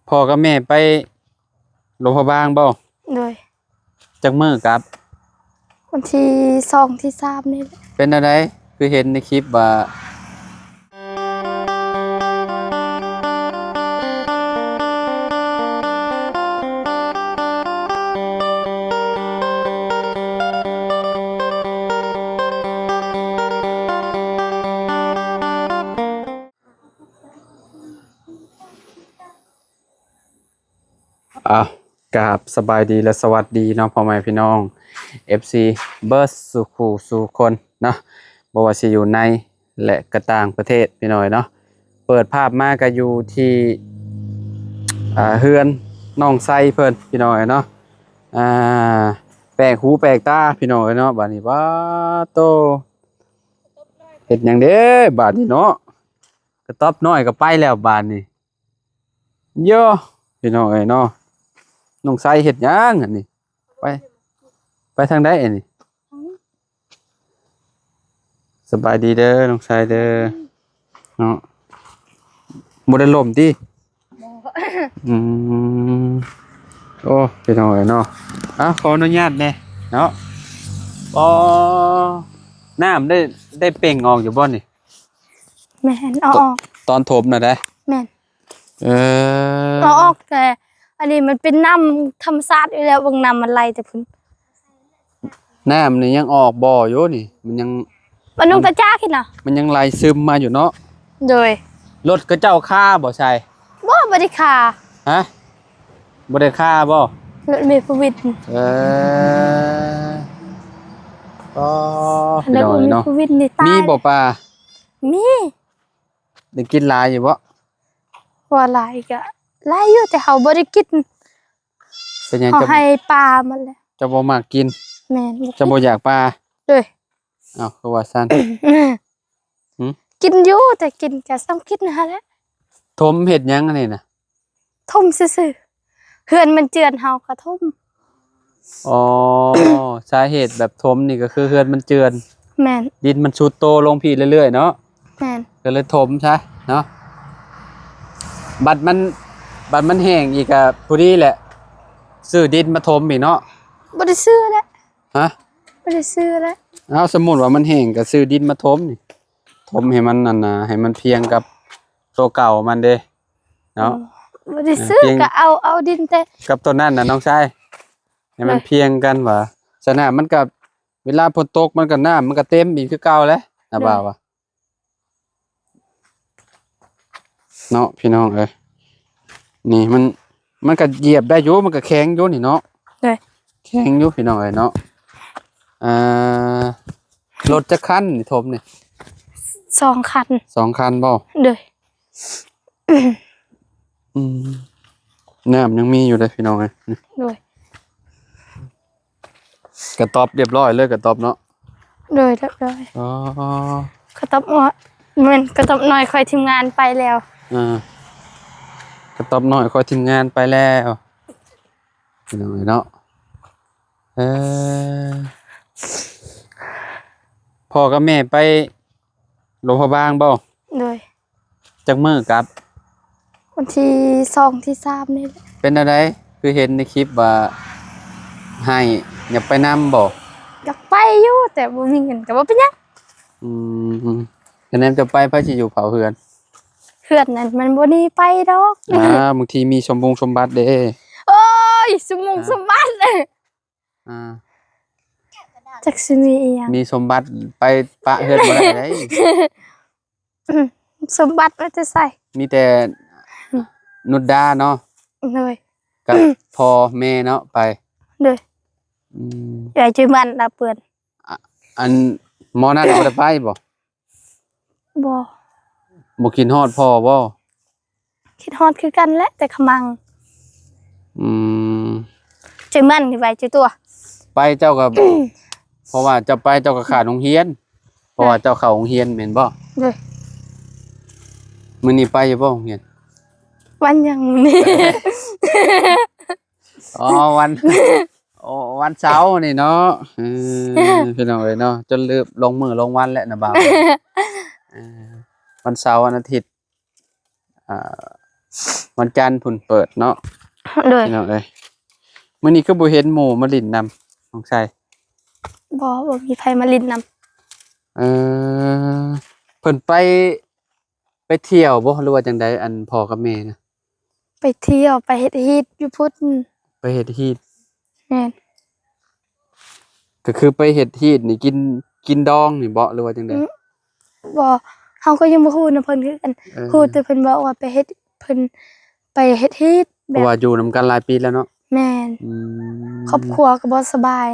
ພໍ່ກັບແມ່ໄປຫຼວງພະບາງບໍ່? ໂດຍ. ຈັກມື້ກັບ? ວັນທີສອງ ທີສາມນີ້ແຫຼະ. ເປັນແນວໃດ? ຄືເຫັນໃນຄລິບວ່າ ອ້າວ ກາບສະບາຍດີ ແລະ ສະຫວັດດີເນາະ ພໍ່ແມ່ພີ່ນ້ອງ ເອັຟຊີ ເບິດສູ່ຄູ່ສູ່ຄົນເນາະ ບໍ່ວ່າຊິຢູ່ໃນ ແລະ ກະຕ່າງປະເທດ ພີ່ນ້ອງເນາະ. ເປີດພາບມາກະຢູ່ທີ່ ອ່າ ເຮືອນນ້ອງໄຊເພິ່ນ ພີ່ນ້ອງເນາະ. ອ່າ ແປກຫູແປກຕາ ພີ່ນ້ອງເນາະ. ບາດນີ້ ປາດໂຕ ເຮັດຫຍັງເດ້ບາດນີ້ເນາະ? ກະຕ໊ອບນ້ອຍກະໄປແລ້ວບາດນີ້. ໂຢ ພີ່ນ້ອງເອີຍເນາະ ນ້ອງໄຊເຮັດຫຍັງອັນນີ້? ໄປ ໄປທາງໃດອັນນີ້? ສະບາຍດີເດີນ້ອງໄຊເດີເນາະ. ບໍ່ໄດ້ລົມຕິ? ບໍ່. ອືມ ໂອ້ ພີ່ນ້ອງເອີຍເນາະ. ອ່າ ຂໍອະນຸຍາດແດ່ເນາະ. ອໍ ນ້ຳໄດ້ ໄດ້ເປັ່ງອອກຢູ່ບໍ່ນີ້? ແມ່ນ ເອົາອອກ ຕອນຖົມນະໄດ໋. ແມ່ນ. ເອີ ເອົາອອກ ແຕ່ອັນນີ້ມັນເປັນນ້ຳທຳມະຊາດຢູ່ແລ້ວ ເບິ່ງນ້ຳມັນໄຫຼແຕ່ພຸ້ນ. ນ້ຳນີ້ຍັງອອກບໍ່ຢູ່ນີ້? ມັນຍັງ ມັນນຸ່ງຕາຈາກຫັ້ນນະ ມັນຍັງໄຫຼຊຶມມາຢູ່ເນາະ. ໂດຍ. ລົດເຂົາເຈົ້າຄາບໍ່ໃສ່? ບໍ່ ບໍ່ໄດ້ຄາ. ຮະ? ບໍ່ໄດ້ຄາບໍ່? ລົດເມພະວິນ. ເອີ ອໍ ພີ່ນ້ອງເອີຍເນາະ ມີບໍ່ປາ? ມີ. ໄດ້ກິນຫຼາຍຢູ່ບໍ່? ວ່າຫຼາຍກະຫຼາຍຢູ່ ແຕ່ເຮົາບໍ່ໄດ້ກິນ. ເປັນຫຍັງ? ເຮົາໃຫ້ປາມັນແຫຼະ. ເຈົ້າບໍ່ມັກກິນ? ແມ່ນ. ເຈົ້າບໍ່ຢາກປາ? ໂດຍ. ເອົ້າ ຄືວ່າຊັ້ນ? ຫື? ກິນຢູ່ ແຕ່ກິນກະສ່ຳກິນຫັ້ນແຫຼະ. ຖົມເຮັດຫຍັງອັນນີ້ນະ? ຖົມຊື່ໆ ເຮືອນມັນເຈື່ອນເຮົາກະຖົມ. ອໍ ສາເຫດແບບຖົມນີ້ກະຄືເຮືອນມັນເຈື່ອນ. ແມ່ນ. ດິນມັນຊຸດໂຕລົງພີ້ເລື້ອຍໆເນາະ. ແມ່ນ. ກະເລີຍຖົມຊະເນາະ. ບັດມັນ ບັດມັນແຫ້ງອີກກະພໍດີແຫຼະ ຊື້ດິນມາຖົມອີກເນາະ. ບໍ່ໄດ້ຊື້ແຫຼະ. ຮະ? ບໍ່ໄດ້ຊື້ແຫຼະ. ເອົ້າ ສົມມຸດວ່າມັນແຫ້ງກະຊື້ດິນມາຖົມນີ້ ຖົມໃຫ້ມັນອັນນະ ໃຫ້ມັນພຽງກັບໂຕເກົ່າມັນເດ້. ເນາະ. ອືມ ບໍ່ໄດ້ຊື້ ເອີ ພຽງ ກະເອົາ ເອົາດິນແຕ່ ກັບໂຕນັ້ນນະນ້ອງຊາຍ ໃຫ້ມັນ ໂດຍ ພຽງກັນວ່າ ສະນັ້ນມັນກະ ເວລາຝົນຕົກມັນກະ ນ້ຳມັນກະເຕັມອີກຄືເກົ່າແຫຼະ ນ້າ ໂດຍ ບ່າວວ່າ ເນາະ ພີ່ນ້ອງເອີຍ. ນີ້ມັນ ມັນກະຢຽບໄດ້ຢູ່ ມັນກະແຂງຢູ່ນີ້ເນາະ. ໂດຍ. ແຂງຢູ່ພີ່ນ້ອງເອີຍເນາະ. ອ່າ ລົດຈັກຄັນນີ້ຖົມນີ້? ສອງຄັນ. ສອງຄັນບໍ່? ໂດຍ. ອືມ ນ້ຳຍັງມີຢູ່ເດີພີ່ນ້ອງເອີຍ. ໂດຍ. ກະຕ໊ອບຮຽບຮ້ອຍເລີຍ ກະຕ໊ອບເນາະ. ໂດຍ ຮຽບຮ້ອຍ. ອໍ ກະຕ໊ອບນ້ອຍ ແມ່ນ ກະຕ໊ອບນ້ອຍຂ້ອຍທີມງານໄປແລ້ວ. ອ່າ ກະຕ໊ອບນ້ອຍຂ້ອຍທີມງານໄປແລ້ວ ພີ່ນ້ອງເອີຍເນາະ. ເອີ ພໍ່ກັບແມ່ໄປຫຼວງພະບາງບໍ່? ໂດຍ. ຈັກມື້ກັບ? ວັນທີສອງ ທີສາມນີ້ແຫຼະ. ເປັນແນວໃດ? ຄືເຫັນໃນຄລິບວ່າໃຫ້ ຢາກໄປນຳບໍ່? ຢາກໄປຢູ່ ແຕ່ບໍ່ມີເງິນ ກະບໍ່ເປັນຫຍັງ. ອືມ ຄັນແມ່ນຈະໄປ ໃຜຊິຢູ່ເຝົ້າເຮືອນ? ເຮືອນນັ້ນມັນບໍ່ໜີໄປດອກ. ອ່າ ບາງທີມີສົມບົງສົມບັດເດ້. ໂອ້ຍ ສົມບົງ ເອີ ສົມບັດ. ອ່າ ຈັກຊິມີອີ່ຫຍັງ ມີສົມບັດໄປປະເຮືອນບໍ່ໄດ້ເດ້. ສົມບັດມາແຕ່ໃສ? ມີແຕ່ ອືມ ນຸດດາເນາະ. ໂດຍ. ກັບ ອືມ ພໍ່ແມ່ເນາະໄປ. ໂດຍ. ອືມ ຢາຍຈຸມັນລະເພິ່ນ ອະ ອັນ ໝໍນັ້ນບໍ່ໄດ້ໄປບໍ່? ບໍ່. ບໍ່ຄິດຮອດພໍ່ບໍ່? ຄິດຮອດຄືກັນແຫຼະ ແຕ່ຂະມັງ. ອືມ ເຈີມັນນີ້ໄວເຈີຕົວ. ໄປເຈົ້າກໍ ເພາະວ່າເຈົ້າໄປເຈົ້າກໍຂາດໂຮງຮຽນ ເພາະວ່າເຈົ້າເຂົ້າໂຮງຮຽນແມ່ນບໍ່? ໂດຍ. ມື້ນີ້ໄປຢູ່ບໍ່ໂຮງຮຽນ? ວັນຫຍັງມື້ນີ້? ອໍ ວັນ ໂອ້ ວັນເສົານີ້ເນາະ. ເອີ ພີ່ນ້ອງເອີຍເນາະ ຈົນລືມລົງມື້ລົງວັນແລ້ວນະບ່າວ. ເອີ ວັນເສົາ ວັນອາທິດ ອ່າ ວັນຈັນພຸ້ນເປີດເນາະ ໂດຍ ພີ່ນ້ອງເອີຍ. ມື້ນີ້ຄືບໍ່ເຫັນໝູ່ມາຫຼິ້ນນຳນ້ອງໄຊ? ບໍ່ ບໍ່ມີໃຜມາຫຼິ້ນນຳ. ເອີ ເພິ່ນໄປ ໄປທ່ຽວບໍ່ ຫຼືວ່າຈັ່ງໃດ ອັນພໍ່ກັບແມ່ນະ? ໄປທ່ຽວ ໄປເຮັດຮີດຢູ່ພຸ້ນ. ໄປເຮັດຮີດ. ແມ່ນ. ກໍຄືໄປເຮັດຮີດນີ້ ກິນ ກິນດອງນີ້ບໍ ຫຼືວ່າຈັ່ງໃດ? ອືມ ບໍ່ ເຮົາກໍຍັງບໍ່ຮູ້ນຳເພິ່ນຄືກັນ. ເອີ ຮູ້ແຕ່ເພິ່ນບອກວ່າໄປເຮັດ ເພິ່ນໄປເຮັດຮີດ ເພາະວ່າຢູ່ນຳກັນຫຼາຍປີແລ້ວເນາະ. ແມ່ນ. ອືມ ຄອບຄົວກໍບໍ່ສະບາຍ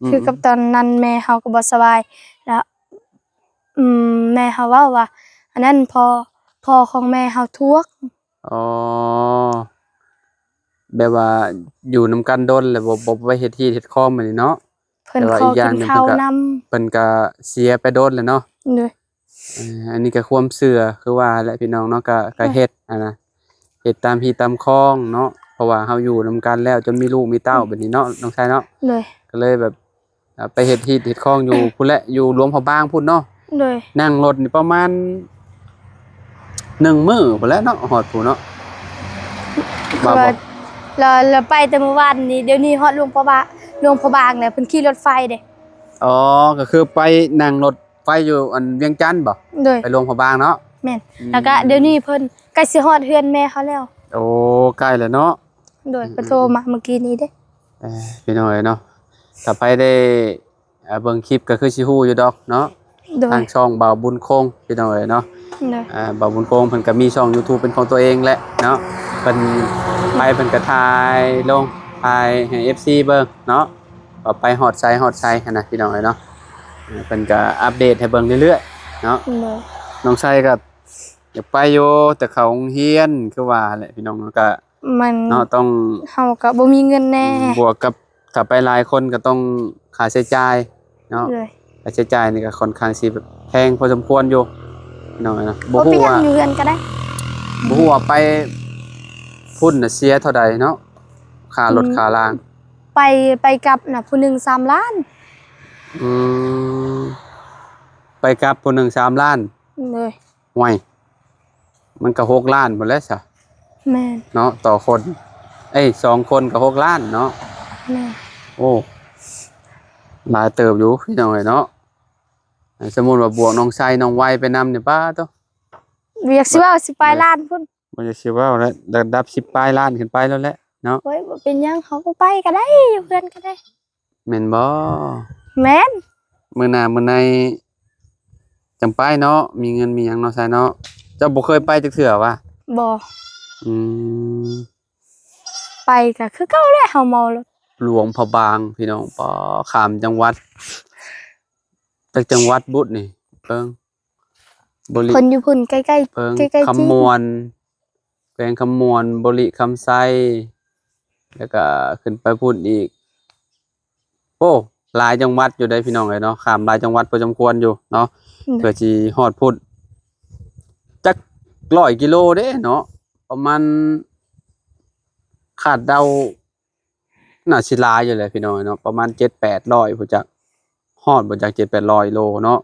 ອືມ ຄືກັບຕອນນັ້ນແມ່ເຮົາກໍບໍ່ສະບາຍ ແລ້ວ ອືມ ແມ່ເຮົາເວົ້າວ່າ ອັນນັ້ນ ພໍ່ ພໍ່ຂອງແມ່ເຮົາທວງ. ອໍ ແບບວ່າຢູ່ນຳກັນດົນແລ້ວ ບໍ່ ບໍ່ໄປເຮັດຮີດເຮັດຄອງແບບນີ້ເນາະ. ເພິ່ນ ແຕ່ວ່າອີກຢ່າງໜຶ່ງ ເພິ່ນກໍ ເພິ່ນກໍເສຍໄປດົນແລ້ວເນາະ. ໂດຍ. ເອີ ອັນນີ້ກໍຄວາມເຊື່ອຄືວ່າແຫຼະ ພີ່ນ້ອງເນາະ ກໍ ກໍເຮັດຫັ້ນນະ ເຮັດຕາມຮີດຕາມຄອງເນາະ ເພາະວ່າເຮົາຢູ່ນຳກັນແລ້ວ ຈົນມີລູກມີເຕົ້າ ອືມ ແບບນີ້ເນາະ ນ້ອງຊາຍເນາະ. ໂດຍ. ກໍເລີຍແບບ ໄປເຮັດຮີດເຮັດຄອງຢູ່ພຸ້ນແຫຼະ ຢູ່ຫຼວງພະບາງພຸ້ນເນາະ. ໂດຍ. ນັ່ງລົດນີ້ປະມານໜຶ່ງມື້ພຸ້ນແຫຼະເນາະ ຮອດພຸ້ນເນາະ. ວ່າ ວ່າບໍ່ ລະ ລະໄປແຕ່ມື້ວານນີ້ ດຽວນີ້ຮອດຫຼວງພະບາ ຫຼວງພະບາງແລ້ວ ເພິ່ນຂີ່ລົດໄຟເດ້. ອໍ ກໍຄືໄປນັ່ງລົດໄຟຢູ່ອັນວຽງຈັນບໍ? ໂດຍ. ໄປຫຼວງພະບາງເນາະ. ແມ່ນ. ອືມ ແລ້ວກະດຽວນີ້ເພິ່ນໃກ້ຊິຮອດເຮືອນແມ່ເຮົາແລ້ວ. ໂອ້ ໃກ້ແລ້ວເນາະ. ໂດຍ. ອືມ ເພິ່ນໂທມາເມື່ອກີ້ນີ້ເດ້. ເອີ ພີ່ນ້ອງເອີຍເນາະ ຖ້າໃຜໄດ້ ເບິ່ງຄລິບກໍຄືຊິຮູ້ຢູ່ດອກເນາະ. ໂດຍ. ທາງຊ່ອງບ່າວບຸນຄົງ ພີ່ນ້ອງເອີຍເນາະ. ໂດຍ. ອ່າ ບ່າວບຸນຄົງເພິ່ນກໍມີຊ່ອງ YouTube ເປັນຂອງຕົວເອງແຫຼະເນາະ ເພິ່ນໄປເພິ່ນກໍຖ່າຍລົງ ຖ່າຍໃຫ້ ເອັຟຊີ ເບິ່ງເນາະ ວ່າໄປຮອດໃສຮອດໃສຫັ້ນນະ ພີ່ນ້ອງເອີຍເນາະ. ເພິ່ນກໍອັບເດດໃຫ້ເບິ່ງເລື້ອຍໆເນາະ. ໂດຍ. ນ້ອງໄຊກໍຢາກໄປຢູ່ ແຕ່ເຂົ້າໂຮງຮຽນຄືວ່າແຫຼະ ພີ່ນ້ອງ ກໍ ມັນ ເນາະ ຕ້ອງ ເຮົາກໍບໍ່ມີເງິນແດ່. ອືມ ບວກກັບຖ້າໄປຫຼາຍຄົນກໍຕ້ອງຄ່າໃຊ້ຈ່າຍເນາະ. ໂດຍ. ຄ່າໃຊ້ຈ່າຍນີ້ກໍຄ່ອນຂ້າງຊິແບບແພງພໍສົມຄວນຢູ່ເນາະ. ບໍ່ຮູ້ວ່າ ບໍ່ເປັນຫຍັງ ຢູ່ເຮືອນກໍໄດ້. ບໍ່ຮູ້ວ່າໄປພຸ້ນນະເສຍເທົ່າໃດເນາະ ຄ່າລົດ ອືມ ຄ່າລາງ? ໄປ ໄປກັບນະ ຜູ້ໜຶ່ງສາມລ້ານ. ອືມ ໄປກັບຜູ້ໜຶ່ງສາມລ້ານ. ໂດຍ. ຫ້ວຍ ມັນກໍຫົກລ້ານພຸ້ນແຫຼະຊະ. ແມ່ນ. ເນາະ ຕໍ່ຄົນ ເອີຍ ສອງຄົນກໍຫົກລ້ານເນາະ. ແມ່ນ. ໂອ້ ຫຼາຍເຕີບຢູ່ ພີ່ນ້ອງເອີຍເນາະ. ສົມມຸດວ່າບວກນ້ອງໄຊນ້ອງໄວໄປນຳນີ້ ປ້າໂຕ ບໍ່ຢາກຊິເວົ້າ ສິບປາຍລ້ານພຸ້ນ. ບໍ່ຢາກຊິເວົ້າແຫຼະ ລະດັບສິບປາຍລ້ານຂຶ້ນໄປແລ້ວແຫຼະເນາະ. ໂອ້ຍ ບໍ່ເປັນຫຍັງ ເຮົາບໍ່ໄປກໍໄດ້ ຢູ່ເຮືອນກໍໄດ້. ແມ່ນບໍ່? ແມ່ນ. ມື້ໜ້າມື້ໃນຈັ່ງໄປເນາະ ມີເງິນມີຫຍັງເນາະ ຊາຍເນາະ. ເຈົ້າບໍ່ເຄີຍໄປຈັກເທື່ອຫວາ? ບໍ່. ອືມ ໄປກໍຄືເກົ່າແຫຼະ ເຮົາເມົາລົດ. ຫຼວງພະບາງ ພີ່ນ້ອງ ປາ ຂ້າມຈັງຫວັດ ຈັກຈັງຫວັດບຸດນີ້ ເບິ່ງ ບໍລິ ເພິ່ນຢູ່ພຸ້ນໃກ້ໆ ເບິ່ງ ໃກ້ໆ ຄຳມ່ວນ ແຂວງຄຳມ່ວນ ບໍລິຄຳໄຊ ແລ້ວກະຂຶ້ນໄປພຸ້ນອີກ. ໂອ້ ຫຼາຍຈັງຫວັດຢູ່ເດ້ພີ່ນ້ອງເອີຍເນາະ ຂ້າມຫຼາຍຈັງຫວັດພໍສົມຄວນຢູ່ເນາະ. ໂດຍ. ເພື່ອຊິຮອດພຸ້ນ ຈັກຮ້ອຍກິໂລເດ້ເນາະ ປະມານ ຄາດເດົາ ໜ້າຊິຫຼາຍຢູ່ແຫຼະພີ່ນ້ອງເນາະ ປະມານເຈັດແປດຮ້ອຍພຸ້ນຈັກ ຮອດບໍ່ຈັກ ເຈັດແປດຮ້ອຍໂລເນາະ.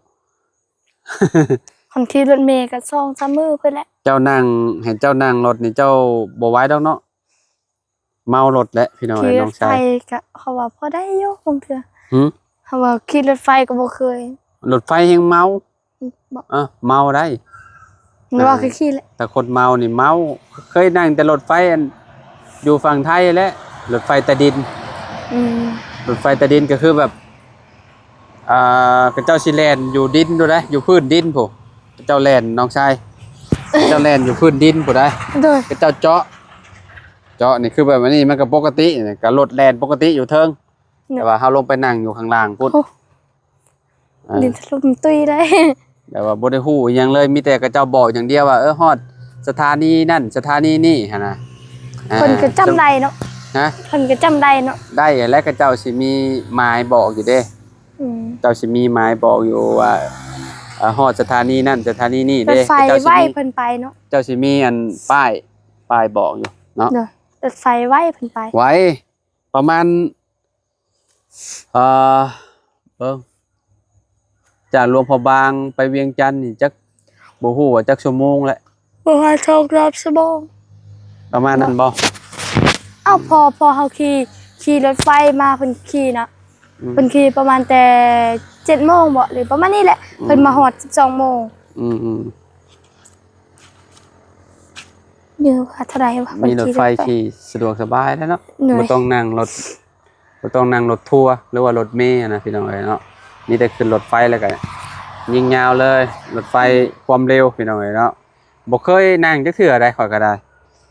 ຄັນຂີ່ລົດເມກໍສອງສາມມື້ພຸ້ນແຫຼະ. ເຈົ້ານັ່ງ ໃຫ້ເຈົ້ານັ່ງລົດນີ້ເຈົ້າບໍ່ໄຫວດອກເນາະ ເມົາລົດແຫຼະພີ່ນ້ອງເອີຍ. ຂີ່ລົດໄຟກໍເຂົາວ່າພໍໄດ້ຢູ່ບາງເທື່ອ. ຫື? ເຮົາວ່າຂີ່ລົດໄຟກໍບໍ່ເຄີຍ. ລົດໄຟແຮງເມົາ. ບໍ່ ເອີ ເມົາໄດ້ ແຕ່ວ່າ ເອີ ຄືຂີ່ແຫຼະ ແຕ່ຄົນເມົານີ້ເມົາ. ເຄີຍນັ່ງແຕ່ລົດໄຟອັນຢູ່ຝັ່ງໄທແຫຼະ ລົດໄຟໃຕ້ດິນ. ອືມ ລົດໄຟໃຕ້ດິນກໍຄືແບບ ອ່າ ເຂົາເຈົ້າຊິແລ່ນຢູ່ດິນພຸ້ນໃດ ຢູ່ພື້ນດິນພຸ້ນ ເຂົາເຈົ້າແລ່ນ ນ້ອງຊາຍ ເຂົາເຈົ້າແລ່ນຢູ່ພື້ນດິນພຸ້ນໃດ. ໂດຍ ເຂົາເຈົ້າເຈາະ ເຈາະນີ້ຄືແບບອັນນີ້ມັນກໍປົກກະຕິ ກໍລົດແລ່ນປົກກະຕິຢູ່ເທິງ. ແຕ່ວ່າເຮົາລົງໄປນັ່ງຢູ່ຂ້າງລ່າງພຸ້ນ. ໂອ້ ອ່າ ດິນຖະຫຼົ່ມຕຸ້ຍໄດ໋. ແບບວ່າບໍ່ໄດ້ຮູ້ອີ່ຫຍັງເລີຍ ມີແຕ່ເຂົາເຈົ້າບອກຢ່າງດຽວວ່າ ເອີ ຮອດສະຖານີນັ້ນສະຖານີນີ້ຫັ້ນນະ. ເພິ່ນກໍຈຳໄດ້ເນາະ. ຮະ? ເພິ່ນກໍຈຳໄດ້ເນາະ. ໄດ້ແຫຼະ ເຂົາເຈົ້າຊິມີໝາຍບອກຢູ່ເດ້. ອືມ ເຈົ້າຊິມີໝາຍບອກຢູ່ວ່າ ເອີ ຮອດສະຖານີນັ້ນສະຖານີນີ້ເດ້. ລົດໄຟໄວເພິ່ນໄປເນາະ. ເຈົ້າຊິມີອັນປ້າຍ ປ້າຍບອກຢູ່ເນາະ. ໂດຍ ລົດໄຟໄວເພິ່ນໄປ. ໄວ ປະມານ ເອີ ເບິ່ງ ຈາກຫຼວງພະບາງໄປວຽງຈັນນີ້ ຈັກ ບໍ່ຮູ້ວ່າຈັກຊົ່ວໂມງແຫຼະ. ປະມານສອງສາມຊົ່ວໂມງ. ປະມານນັ້ນບໍ່? ເອົ້າ ພໍ ພໍເຮົາຂີ່ ຂີ່ລົດໄຟມາ ເພິ່ນຂີ່ນະ ອືມ ເພິ່ນຂີ່ປະມານແຕ່ເຈັດໂມງບໍ ຫຼືປະມານນີ້ແຫຼະ ອືມ ເພິ່ນມາຮອດສິບສອງໂມງ. ອືມໆ ຢູ່ວ່າເທົ່າໃດວະ? ມີລົດໄຟ ເພິ່ນຂີ່ລົດໄຟ ຂີ່ສະດວກສະບາຍແລ້ວເນາະ ໂດຍ ບໍ່ຕ້ອງນັ່ງລົດ ບໍ່ຕ້ອງນັ່ງລົດທົວ ຫຼືວ່າລົດເມຫັ້ນນະ ພີ່ນ້ອງເອີຍເນາະ ມີແຕ່ຂຶ້ນລົດໄຟແລ້ວກໍຍິງຍາວເລີຍ ລົດໄຟຄວາມເລັວ ພີ່ນ້ອງເອີຍເນາະ. ບໍ່ເຄີຍນັ່ງຈັກເທື່ອໃດ ຂ້ອຍກໍໄດ້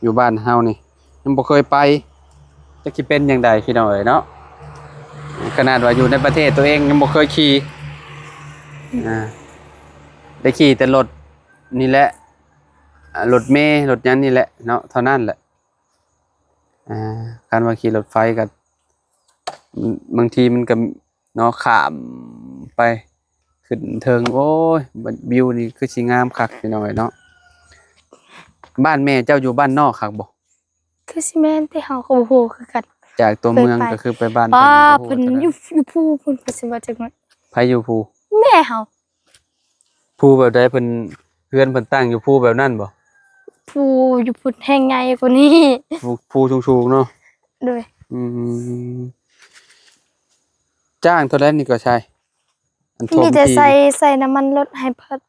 ຢູ່ບ້ານເຮົານີ້ຍັງບໍ່ເຄີຍໄປ ຈັກຊິເປັນຈັ່ງໃດ ພີ່ນ້ອງເອີຍເນາະ. ຂະໜາດວ່າຢູ່ໃນປະເທດຕົວເອງຍັງບໍ່ເຄີຍຂີ່ ອືມ ອ່າ ໄດ້ຂີ່ແຕ່ລົດນີ້ແຫຼະ ອ່າ ລົດເມ ລົດຫຍັງນີ້ແຫຼະເນາະ ເທົ່ານັ້ນແຫຼະ. ອ່າ ຄັນວ່າຂີ່ລົດໄຟກໍ ບາງທີມັນກໍເນາະ ຂ້າມໄປຂຶ້ນເທິງ ໂອ້ຍ ວິວນີ້ຄືຊິງາມຄັກ ພີ່ນ້ອງເອີຍເນາະ. ບ້ານແມ່ເຈົ້າຢູ່ບ້ານນອກຄັກບໍ່? ຄືຊິແມ່ນ ແຕ່ເຮົາກໍບໍ່ຮູ້ຄືກັນ ຈາກຕົວເມືອງ ເຄີຍໄປ ກໍຄືໄປບ້ານ ປ້າ ເພິ່ນ ເພິ່ນຢູ່ ຢູ່ພູພຸ້ນ ເພິ່ນຊິວ່າຈັກໜ້ອຍ ໃຜຢູ່ພູ? ແມ່ເຮົາ. ພູແບບໃດ? ເພິ່ນ ເຮືອນເພິ່ນຕັ້ງຢູ່ພູແບບນັ້ນບໍ່? ພູຢູ່ພຸ້ນແຮ່ງໃຫຍ່ກວ່ານີ້ ພູ ພູສູງໆເນາະ. ໂດຍ ອືມ ຈ້າງເທົ່າໃດນີ້ກໍໃຊ້? ອັນ ມີແຕ່ໃສ່ ໃສ່ນ້ຳມັນລົດໃຫ້ເພິ່ນ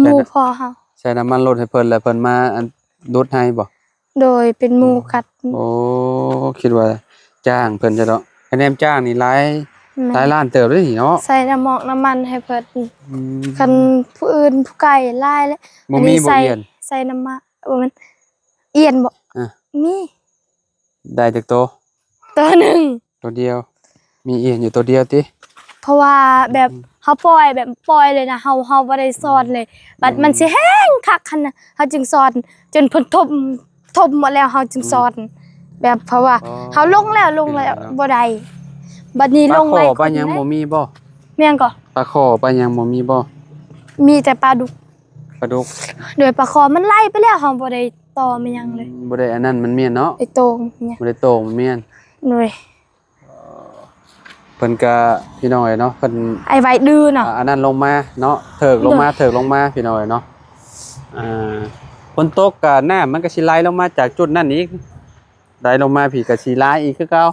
ໝູ່ພໍ່ເຮົາ ໃສ່ນ້ຳມັນລົດໃຫ້ເພິ່ນ ແລ້ວເພິ່ນມາ ອັນ ດູດໃຫ້ບໍ່? ໂດຍ ເປັນໝູ່ກັດ. ໂອ້ ຄິດວ່າຈ້າງເພິ່ນຊະດອກ ຄະແນນຈ້າງນີ້ຫຼາຍ ແມ່ນ ຫຼາຍລ້ານເຕີບເດ້ນີ້ເນາະ ໃສ່ນ້ຳໝອກນ້ຳມັນໃຫ້ເພິ່ນ. ອືມ ຄັນຜູ້ອື່ນຜູ້ໄກຫຼາຍແຫຼະ. ບໍ່ມີ ອັນນີ້ ບໍ່ ໃສ່ ອ່ຽນ ໃສ່ນ້ຳໝາກ ບໍ່ແມ່ນ ອ່ຽນບໍ່? ອ່າ ມີ ໄດ້ຈັກໂຕ? ໂຕໜຶ່ງ ໂຕດຽວ ມີອ່ຽນຢູ່ໂຕດຽວຕິ? ເພາະວ່າແບບ ອືມ ເຮົາປ່ອຍ ແບບປ່ອຍເລີຍນະ ເຮົາ ເຮົາບໍ່ໄດ້ສອນເລີຍ ບັດມັນ ອືມ ຊິແຮງຄັກຫັ້ນນະ ເຮົາຈຶ່ງສອນ ຈົນເພິ່ນຖົມ ຖົມໝົດແລ້ວ ເຮົາຈຶ່ງ ອືມ ສອນ ແບບ ເພາະວ່າ ອໍ ເຮົາລົງແລ້ວ ລົງແລ້ວ ເປັນຫຍັງເນາະ ບໍ່ໄດ້ ບັດນີ້ລົງໄຫຼ ປາຄໍ່ປາຫຍັງບໍ່ມີບໍ່? ແມ່ນກໍ ປາຄໍ່ປາຫຍັງບໍ່ມີບໍ່? ມີແຕ່ປາດຸກ ປາດຸກ ໂດຍ ປາຄໍ່ມັນໄຫຼໄປແລ້ວ ເຮົາບໍ່ໄດ້ຕໍ່ມາຫຍັງເລີຍ ອືມ ບໍ່ໄດ້ອັນນັ້ນມັນແມ່ນເນາະ ໄດ້ໂຕມາຫຍັງ ບໍ່ໄດ້ໂຕມາແມ່ນ ໂດຍ ເພິ່ນກະ ພີ່ນ້ອງເອີຍເນາະ ເພິ່ນ ໄອ້ໄວດື້ເນາະ ອ່າ ອັນນັ້ນລົງມາເນາະ ເທີກລົງມາ ໂດຍ ເທີກລົງມາ ພີ່ນ້ອງເອີຍເນາະ ອ່າ ຝົນຕົກກະນ້ຳມັນກະຊິໄຫຼລົງມາຈາກຈຸດນັ້ນອີກ ໄຫຼລົງມາພີ້ກະຊິຫຼາຍອີກຄືເກົ່າ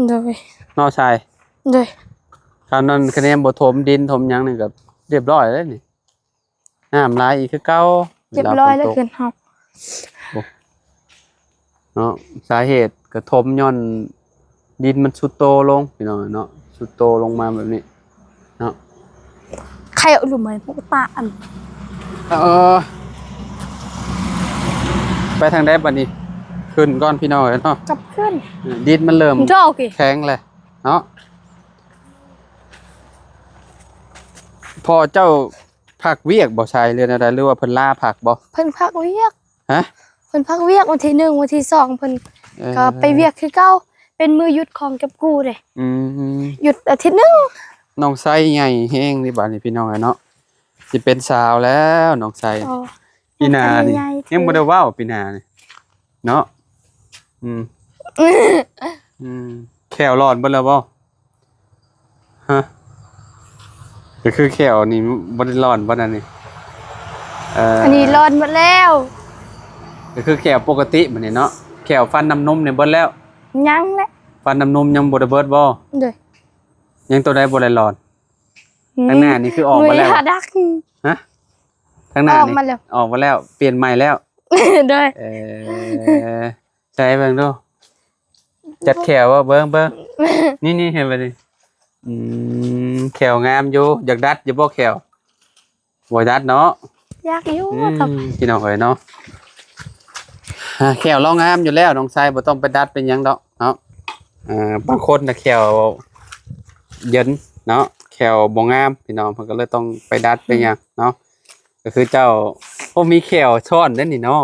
ໂດຍ ເນາະຊາຍ ໂດຍ ຄັນນັ້ນຄະແນນບໍ່ຖົມດິນຖົມຫຍັງນີ້ກະຮຽບຮ້ອຍເລີຍນີ້ ນ້ຳຫຼາຍອີກຄືເກົ່າ ຮຽບຮ້ອຍແລ້ວ ເວລາຝົນຕົກ ເຮືອນເຮົາ ໂອ້ ເນາະ ສາເຫດກະຖົມຍ້ອນດິນມັນຊຸດໂຕລົງ ພີ່ນ້ອງເນາະ ຊຸດໂຕລົງມາແບບນີ້ເນາະ ໃຄເອົາລົມມາ ພວກຕາອັນ ເອີ ໄປທາງໃດບັດນີ້? ຂຶ້ນກ່ອນ ພີ່ນ້ອງເອີຍເນາະ ກັບຂຶ້ນ ດິນມັນເລີ່ມແຂງແລ້ວເນາະ ພໍ່ເຈົ້າ ພັກວຽກບໍ່ຊາຍ ຫຼືແນວໃດ ຫຼືວ່າເພິ່ນລາພັກບໍ່? ເພິ່ນພັກວຽກ ຮະ? ເພິ່ນພັກວຽກ ວັນທີໜຶ່ງ ວັນທີສອງ ເພິ່ນ ເອີ ກໍໄປວຽກຄືເກົ່າ ເປັນມື້ຢຸດຂອງເກັບກູ້ເດ້ ອືມ ຢຸດອາທິດໜຶ່ງ ນ້ອງໄຊໃຫຍ່ແຮງນີ້ບາດນີ້ ພີ່ນ້ອງເອີຍເນາະ ຊິເປັນສາວແລ້ວນ້ອງໄຊ ອໍ ປີໜ້ານີ້ ນ້ອງໄຊໃຫຍ່ ຍັງບໍ່ໄດ້ເວົ້າປີໜ້ານີ້ເນາະ ອືມ ອືມ ແຂ້ວຫຼອນເບິດແລ້ວບໍ່? ຮະ ກໍຄືແຂ້ວນີ້ບໍ່ໄດ້ຫຼອນບໍ່ ອັນນີ້ ເອີ ອັນນີ້ຫຼອນໝົດແລ້ວ ກໍຄືແຂ້ວປົກກະຕິບັດນີ້ເນາະ ແຂ້ວຟັນນ້ຳນົມນີ້ເບິດແລ້ວ? ຍັງແຫຼະ ຟັນນ້ຳນົມຍັງບໍ່ໄດ້ເບິດບໍ່? ໂດຍ ຍັງໂຕໃດບໍ່ໄດ້ຫຼອນ? ອືມ ທາງໜ້ານີ້ຄືອອກມາແລ້ວ ຮະ? ທາງໜ້ານີ້ອອກມາແລ້ວ ອອກມາແລ້ວ ປ່ຽນໃໝ່ແລ້ວ ໂດຍ ເອີ ໃສ່ເບິ່ງດູ ຈັດແຂ້ວບໍ່ ເບິ່ງ ເບິ່ງ ນີ້ ນີ້ ເຫັນບໍ່ນີ້ ອືມ ແຂ້ວງາມຢູ່ ຢາກດັດຢູ່ບໍ່ແຂ້ວ? ບໍ່ດັດເນາະ ຢາກຢູ່ ອືມ ພີ່ນ້ອງເອີຍເນາະ ອ່າ ແຂ້ວລາວງາມຢູ່ແລ້ວ ນ້ອງຊາຍບໍ່ຕ້ອງໄປດັດໄປຫຍັງດອກເນາະ ເອີ ບາງຄົນນະແຂ້ວເຫຍິນເນາະ ແຂ້ວບໍ່ງາມ ພີ່ນ້ອງ ເພິ່ນກໍເລີຍຕ້ອງໄປດັດໄປຫຍັງເນາະ ກໍຄືເຈົ້າ ໂອ້ ມີແຂ້ວຊ້ອນເດ້ນີ້ເນາະ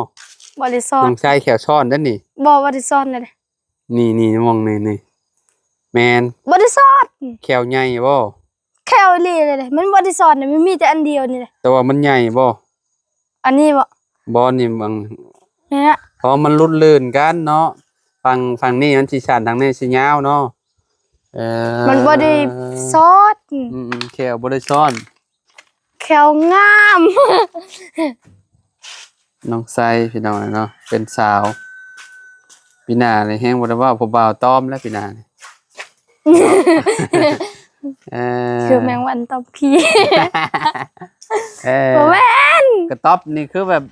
ບໍ່ໄດ້ຊ້ອນ ນ້ອງຊາຍແຂ້ວຊ້ອນເດ້ນີ້ ບໍ່ ບໍ່ໄດ້ຊ້ອນເລີຍ ນີ້ ນີ້ ມອງນີ້ ນີ້ ແມ່ນ ບໍ່ໄດ້ຊ້ອນ ແຂ້ວໃຫຍ່ບໍ່? ແຂ້ວອີ່ຫຼີເລີຍເດ້ ມັນບໍ່ໄດ້ຊ້ອນເດ້ ມັນມີແຕ່ອັນດຽວນີ້ເດ້ ແຕ່ວ່າມັນໃຫຍ່ບໍ່? ອັນນີ້ບໍ່? ບໍ່ ນີ້ບາງ ນີ້ນະ ເພາະມັນຫຼຸດລື່ນກັນເນາະ ຝັ່ງ ຝັ່ງນີ້ມັນຊິສັ້ນ ທາງນີ້ຊິຍາວເນາະ ເອີ ມັນບໍ່ໄດ້ຊ້ອນ ອືມໆ ແຂ້ວບໍ່ໄດ້ຊ້ອນ ແຂ້ວງາມ ນ້ອງໄຊ ພີ່ນ້ອງເນາະ ເປັນສາວ ປີໜ້ານີ້ແຮງບໍ່ໄດ້ເວົ້າ ຜູ້ບ່າວຕອມແລ້ວປີໜ້ານີ້ ເອີ ຄືແມງວັນຕອມຂີ້ ເອີ ບໍ່ແມ່ນ ກະຕ໊ອບນີ້ຄືແບບ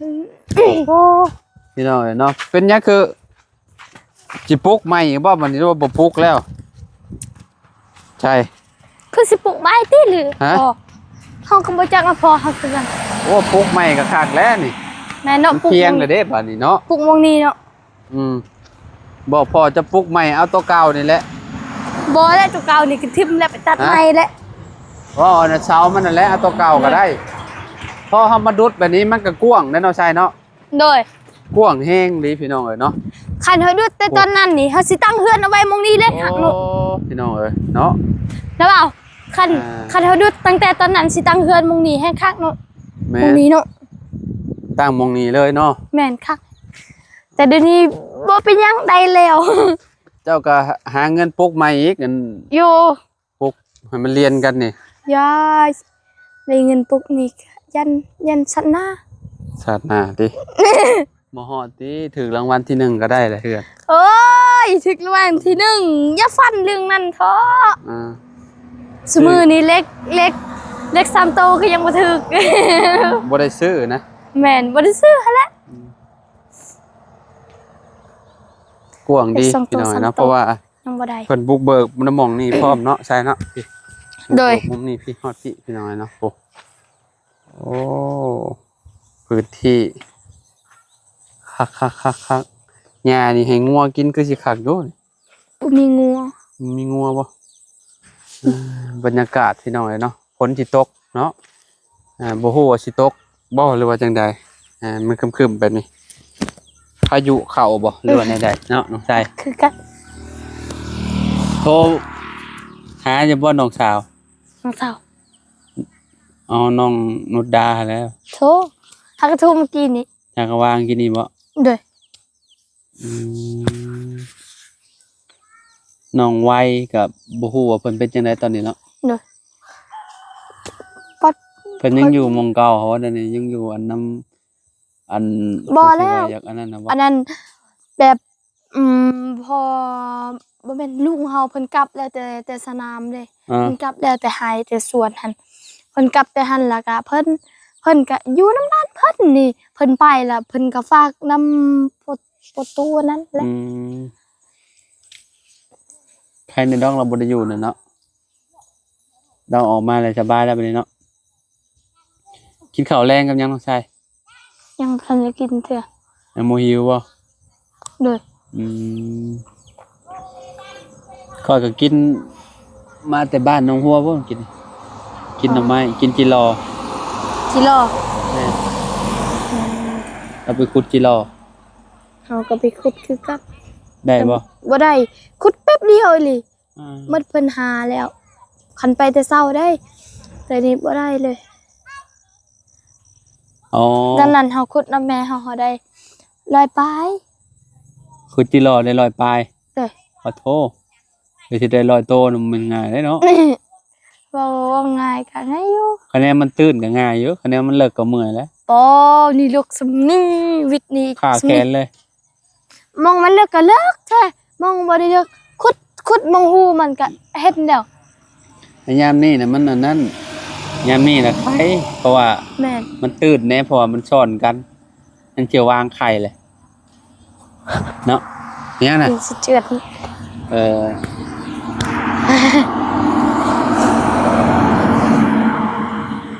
ໂອ້ ພີ່ນ້ອງເອີຍເນາະ ເປັນຫຍັງຄື ຊິປຸກໃໝ່ອີກບໍ່ບັດນີ້ ຫຼືວ່າບໍ່ປຸກແລ້ວ? ໃຊ່ ຄືຊິປຸກໃໝ່ຕິ ຫຼື ຮະ? ບໍ່ ເຮົາກໍບໍ່ຈັກນຳພໍ່ເຮົາຄືກັນ. ໂອ້ ປຸກໃໝ່ກໍຄັກແລ້ວນີ້ ແມ່ນເນາະ ມັນພຽງແລ້ວເດ້ບັດນີ້ເນາະ ປຸກໝ່ອງນີ້ເນາະ. ອືມ ບໍ່ ພໍ່ຈະປຸກໃໝ່ເອົາຕົວເກົ່ານີ້ແຫຼະ. ບໍ່ແລ້ວ ຕົວເກົ່ານີ້ກໍຖິ້ມແລ້ວ ໄປຕັດ ຮະ? ໃໝ່ແລ້ວ. ເວົ້າອັນເສົາມັນນັ້ນແຫຼະ ເອົາຕົວເກົ່າກໍໄດ້. ໂດຍ ພໍເຮົາມາດຸດແບບນີ້ມັນກໍກວ້າງເດ້ເນາະ ໃຊ່ເນາະ. ໂດຍ ກວ້າງແຮງເດ້ພີ່ນ້ອງເອີຍເນາະ. ຄັນເຮົາດຸດແຕ່ຕອນນັ້ນນີ້ ໂອ້ ເຮົາຊິຕັ້ງເຮືອນເອົາໄວ້ໝ່ອງນີ້ເລີຍ ໂອ້ ຄັກເນາະ ພີ່ນ້ອງເອີຍເນາະ. ແລ້ວເວົ້າ ຄັນ ອ່າ ຄັນເຮົາດຸດຕັ້ງແຕ່ຕອນນັ້ນ ຊິຕັ້ງເຮືອນໝ່ອງນີ້ແຮງຄັກເນາະ. ແມ່ນ ໝ່ອງນີ້ເນາະ ຕັ້ງໝ່ອງນີ້ເລີຍເນາະ. ແມ່ນຄັກ ແຕ່ດຽວນີ້ບໍ່ເປັນຫຍັງ ໄດ້ແລ້ວ. ເຈົ້າກໍຫາເງິນປຸກໃໝ່ອີກ ອັນ ຢູ່ ປຸກໃຫ້ມັນລຽນກັນນີ້. ຢ່າ ໄດ້ເງິນປຸກນີ້ ຢ້ານ ຢ້ານຊາດໜ້າ ຊາດໜ້າຕິ. ບໍ່ຮອດຕິ ຖືກລາງວັນທີໜຶ່ງກໍໄດ້ລະເຮືອນ. ໂອ້ຍ ຖືກລາງວັນທີໜຶ່ງ ຢ່າຝັນເລື່ອງນັ້ນເທາະ. ອ່າ ຊຸມື້ນີ້ເລກ ເລກ ເລກສາມໂຕກໍຍັງບໍ່ຖືກ ບໍ່ໄດ້ຊື້ນະ. ແມ່ນ ບໍ່ໄດ້ຊື້ຫັ້ນແຫຼະ. ອືມ ກວ້າງດີ ເລກສອງໂຕ ພີ່ນ້ອງເນາະ ສາມໂຕ ເພາະວ່າ ຍັງບໍ່ໄດ້ ເພິ່ນບຸກເບີກນຳໝ່ອງນີ້ພ້ອມເນາະ ໃຊ່ເນາະ. ໂດຍ ບຸກເບີກມຸມນີ້ ພີ່ ຮອດພີ່ ພີ່ນ້ອງເນາະ. ໂອ້ ໂອ້ ພື້ນທີ່ຄັກໆໆໆ. ຫຍ້ານີ້ໃຫ້ງົວກິນຄືຊິຄັກຢູ່. ບໍ່ມີງົວ ບໍ່ມີງົວບໍ່? ອ່າ ບັນຍາກາດ ພີ່ນ້ອງເອີຍເນາະ ຝົນຊິຕົກເນາະ. ອ່າ ບໍ່ຮູ້ວ່າຊິຕົກບໍ່ ຫຼືວ່າຈັ່ງໃດ. ອ່າ ມັນຄຶ້ມໆແບບນີ້ ພາຍຸເຂົ້າບໍ່ ຫຼືວ່າແນວໃດເນາະ ນ້ອງຊາຍ? ຄືກັນ ໂທຫາຢູ່ບໍ່ນ້ອງສາວ? ນ້ອງສາວ ເອົາ ນ້ອງນຸດດາຫັ້ນແຫຼະ. ໂທ ຫາກະໂທມື້ກີ້ນີ້ ຫາກະວ່າງກີ້ນີ້ບໍ່? ໂດຍ. ອືມ ນ້ອງໄວກໍບໍ່ຮູ້ວ່າເພິ່ນເປັນຈັ່ງໃດຕອນນີ້ເນາະ. ໂດຍ ປັດ ເພິ່ນຍັງຢູ່ໝ່ອງເກົ່າເຮົາ ດຽວນີ້ຍັງຢູ່ອັນນຳ ອັນ ບໍ່ແລ້ວ ຜູ້ທີ່ວ່າຢາກອັນນັ້ນນະບໍ່? ອັນນັ້ນແບບ ອືມ ພໍ ບໍ່ແມ່ນ ລຸງເຮົາເພິ່ນກັບແລ້ວແຕ່ ແຕ່ສະໜາມເດ້. ອ່າ ເພິ່ນກັບແລ້ວແຕ່ໄຮ່ແຕ່ສວນຫັ້ນ ເພິ່ນກັບແຕ່ຫັ້ນ ແລ້ວກະເພິ່ນ ເພິ່ນກະຢູ່ນຳຫຼານເພິ່ນນີ້ ເພິ່ນໄປແລ້ວເພິ່ນກະຝາກນຳ ປະ ປະຕູນັ້ນແຫຼະ. ອືມ ໃຄແນ່ດອກ ລາວບໍ່ໄດ້ຢູ່ແລ້ວເນາະ ລາວອອກມາແລ້ວສະບາຍແລ້ວບັດນີ້ເນາະ. ກິນເຂົ້າແລງກັບຫຍັງນ້ອງຊາຍ? ຍັງບໍ່ທັນໄດ້ກິນເທື່ອ. ຍັງບໍ່ຫິວບໍ່? ໂດຍ. ອືມ ຂ້ອຍກໍກິນມາແຕ່ບ້ານໜອງຫົວພຸ້ນ ກິນ ກິນໜໍ່ໄມ້ ກິນຈີລໍ. ຈີລໍ? ແມ່ນ. ອືມ ເຮົາໄປຂຸດຈີລໍ. ເຮົາກໍໄປຂຸດຄືກັນ. ໄດ້ບໍ່? ບໍ່ໄດ້ ຂຸດແປັບດຽວອີ່ຫຼີ. ອ່າ ໝົດເພິ່ນຫາແລ້ວ ຄັນໄປແຕ່ເຊົ້າໄດ໋ ແຕ່ນີ້ບໍ່ໄດ້ເລີຍ. ອໍ ຕອນນັ້ນເຮົາຂຸດນຳແມ່ເຮົາ ເຮົາໄດ້ຮ້ອຍປາຍ. ຂຸດຈີລໍໄດ້ຮ້ອຍປາຍ? ໂດຍ. ປະໂທ ເພື່ອຊິໄດ້ຮ້ອຍໂຕນະ ມັນງ່າຍເດ້ເນາະ. ເວົ້າ ເວົ້າງ່າຍກໍງ່າຍຢູ່ ຄະແນນມັນຕື້ນກໍງ່າຍຢູ່ ຄະແນນມັນເລິກກໍເມື່ອຍແຫຼະ. ໂອ້ ນີ້ເລິກສ່ຳນີ້ ວິດນີ້ ຂ້າແຂນເລີຍ. ໝ່ອງມັນເລິກກໍເລິກແທ້ ໝ່ອງບໍ່ໄດ້ເລິກ ຂຸດ ຂຸດໝ່ອງຮູມັນກໍເຫັນແລ້ວ. ແຕ່ຍາມນີ້ນະມັນອັນນັ້ນ ຍາມນີ້ນະໄຄ ເພາະວ່າ ແມ່ນ ມັນຕື້ນແດ່ ເພາະວ່າມັນຊ້ອນກັນ ມັນຈະວາງໄຂ່ແຫຼະເນາະ. ຫຍັງນະ? ເອີ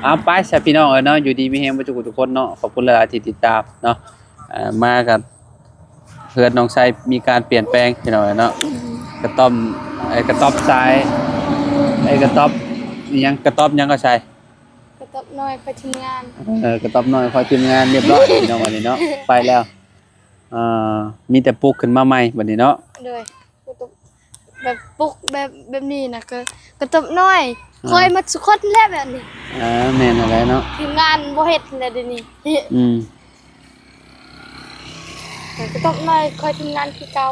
ເອົາໄປຊະພີ່ນ້ອງເອີຍເນາະ ຢູ່ດີມີແຮງເບິດທຸກຜູ້ທຸກຄົນເນາະ. ຂອບຄຸນຫຼາຍໆທີ່ຕິດຕາມເນາະ. ເອີ ມາກັບເຮືອນນ້ອງໄຊມີການປ່ຽນແປງພີ່ນ້ອງເນາະ. ກະຕ້ອມ ໄອ້ກະຕ້ອມຊາຍ ໄອ້ກະຕ້ອມອີ່ຫຍັງ ກະຕ້ອມຫຍັງກໍຊາຍ ກະຕ້ອມນ້ອຍຄອຍທີມງານ. ເອີ ກະຕ້ອມນ້ອຍຄອຍທີມງານ ລຽບຮ້ອຍພີ່ນ້ອງ ບັດນີ້ເນາະ ໄປແລ້ວ. ເອີ ມີແຕ່ປຸກຂຶ້ນມາໃໝ່ບັດນີ້ເນາະ. ໂດຍ. ແບບປຸກແບບ ແບບນີ້ນະ ກະ ກະຕົບນ້ອຍ ອ່າ ຄອຍໝົດສຸຄົນແຫຼະແບບນີ້. ອ່າ ແມ່ນຫັ້ນແຫຼະເນາະ ທີມງານບໍ່ເຮັດແລ້ວດຽວນີ້. ອືມ ກະຕົບນ້ອຍຄອຍທີມງານຄືເກົ່າ.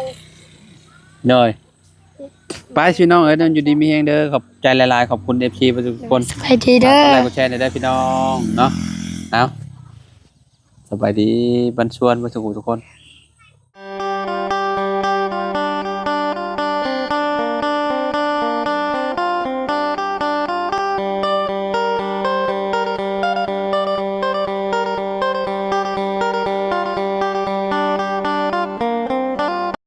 ໂດຍ ໄປພີ່ນ້ອງເອີຍເນາະ ຢູ່ດີມີແຮງເດີ ຂອບໃຈຫຼາຍໆ ຂອບຄຸນເອັຟຊີເບິດທຸກຄົນ. ສະບາຍດີເດີ ຝາກກົດໄລກົດແຊແດ່ເດີພີ່ນ້ອງເນາະ. ເອົາ ສະບາຍດີບັນຊວນເບິດທຸກຜູ້ທຸກຄົນ.